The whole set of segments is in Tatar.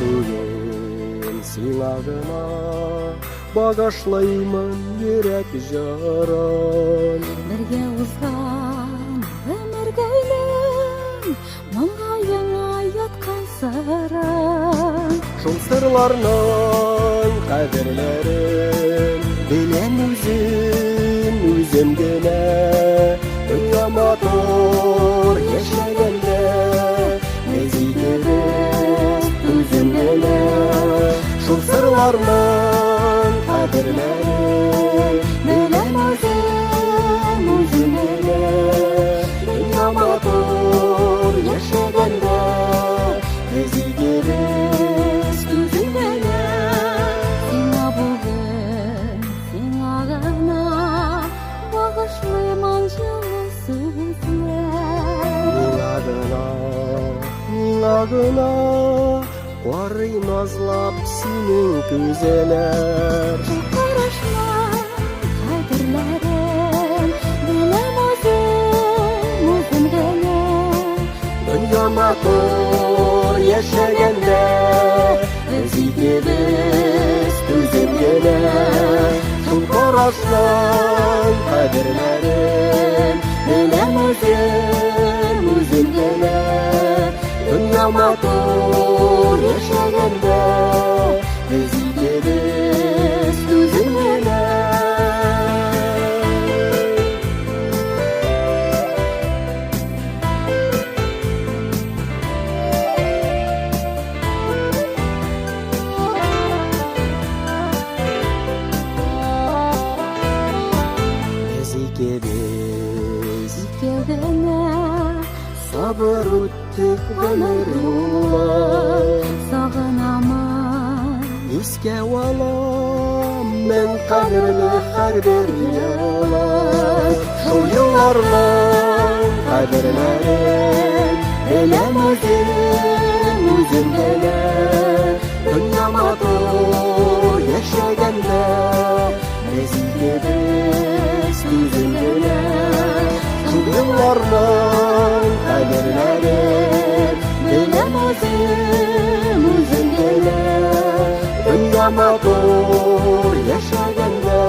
Бүген сиңа гына багышлыймын йөрәк җырын. Бергә узган гомергәйләр, маңгаеңа яткан сырың. Шул сырларның кадерләрен беләм үзем, үзем генә. Дөнья матур яшәгәндә, без икебез түзем генә. Шул сырларның кадерләрен беләм үзем, үзем генә. Дөнья матур яшәгәндә, без икебез түзем генә. Сиңа бүген, сиңа гына багышлыймын җылы сүзләр. Миңа гына, миңа гына карый назлап синең күзләр. Шул карашның кадерләрен беләм үзем, үзем генә. Дөнья матур яшәгәндә, без икебез түзем генә. Шул карашның кадерләрен беләм үзем, үзем генә. Дөнья матур яшәгәндә, без икебез түзем генә. Без икебез Икәү генә сабыр үттек гомер юлын. Сагынамын. Искә алам мең кадерле һәрбер елын. Шул елларның кадерләрен беләм үзем, үзем генә. Дөнья матур яшәгәндә, без икебез түзем генә. Шул елларның кадерләрен беләм үзем, үзем генә. Дөнья матур яшәгәндә,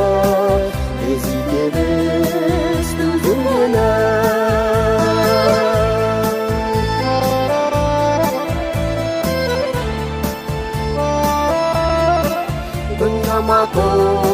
без икебез түзем генә. Дөнья матур.